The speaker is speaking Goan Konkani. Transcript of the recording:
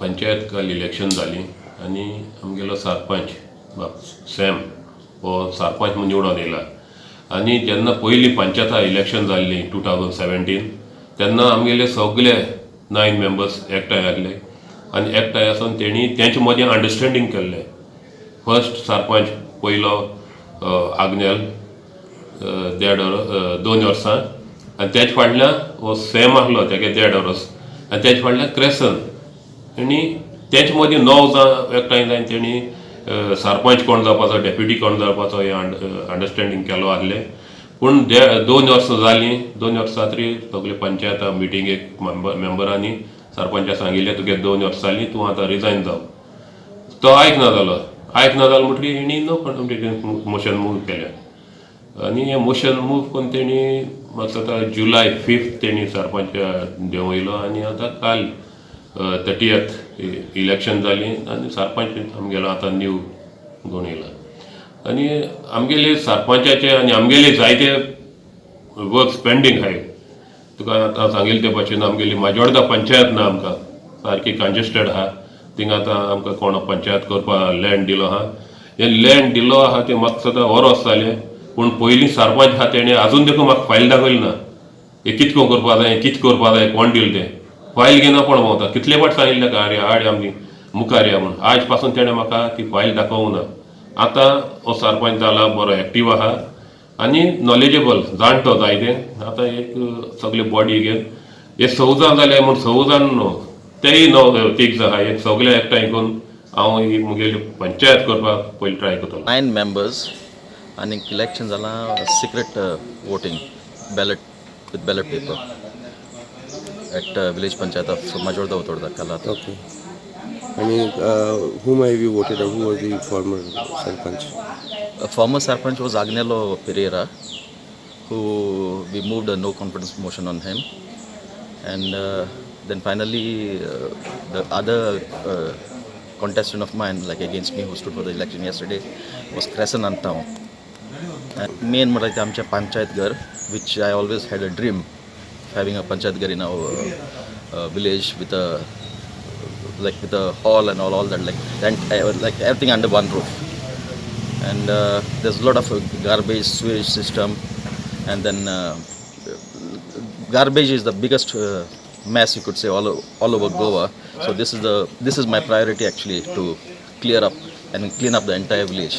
पंचायत काल इलेक्शन जाली आनी आमगेलो सरपंच बाब सॅम हो सरपंच म्हूण निवडून येयला. आनी जेन्ना पयलीं पंचायता इलेक्शन जाल्ली 2017, तेन्ना आमगेले सगळे नायन मेंबर्स एकठांय आसले आनी एकठांय आसून तेणी तेंचे मदीं अंडरस्टँडींग केल्लें. फर्स्ट सरपंच पयलो आग्नेल देड वर 2 वर्सां आनी तेज फाटल्यान हो सॅम आसलो, तेगे देड वर्स आनी तेज फाटल्यान क्रेसन. आनी तेंचे मदीं णव जाण एकठांय जावन तेणी सरपंच कोण जावपाचो, डेप्युटी कोण जावपाचो हें अंडरस्टँडींग केलो आसलें. पूण 2 वर्सां जालीं. 2 वर्सां तरी सगळे पंचायत मिटिंगेक मेंबरांनी सरपंचा सांगिल्लें, तुगे 2 वर्सां जालीं, तूं आतां रिजायन जाव. तो आयकना जालो. आयकना जालो म्हणटकीर हेणी नो कॉन्फिडन्स मोशन मूव केलें आनी हें मोशन मूव करून तेणी म्हाका आतां जुलाय 5 तेणी सरपंच देंवयलो. आनी आतां काल 30th election जाली आनी सरपंच आमगेलो आतां न्यू कोण येयला. आनी आमगेले सरपंचाचे आनी आमगेले जायते वर्क्स पेंडींग आहाय. तुका आतां सांगिल्ले ते भाशेन आमगेली माजोर्डा पंचायत ना, आमकां सारकी कंजेस्टेड आहा. थिंगा आतां आमकां कोण पंचायत करपाक लँड दिलो आहा. हें लँड दिलो आहा तें म्हाका आतां वरोस जालें, पूण पयलीं सरपंच आहा तेणें आजून देखून म्हाका फायल दाखयली ना. हें कितें करून करपा जाय, कितें करपा जाय, कोण दिलें तें फायल घेना. कोण भोंवता? कितले फावट सांगिल्लें ताका, आरे हाड, आमची मुखार या म्हूण. आज पासून तेणें म्हाका ती फायल दाखोवंक ना. आतां हो सरपंच जाला, बरो एक्टीव आहा आनी नॉलेजेबल जाणटो जायते. आतां एक सगळे बॉडी घेवन हे स जाण जाले म्हूण स जाण न्हू, तेय णव तीग जाण आहा. एक सगळे एकठांय करून हांव ही मुगेली पंचायत करपाक पयलीं ट्राय करतलो. नायन मेंबर्स आनी इलेक्शन जालां secret voting, ballot with ballot paper at village panchayat of Majorda Utorda काल. Okay. I mean, whom have you voted or who was the former sarpanch? Former sarpanch was Agnelo Pereira, who we moved a no confidence motion on him, and then finally the other contestant of mine, like against me, who stood for the election yesterday, was Crescent Antao. And main म्हळ्यार आमचें पंचायत घर, which I always had a dream having a panchayat ghar in our village with a like with a hall and all that, like and like everything under one roof. And there's a lot of garbage, sewage system, and then garbage is the biggest mess, you could say, all over Goa. So this is my priority actually, to clear up and clean up the entire village.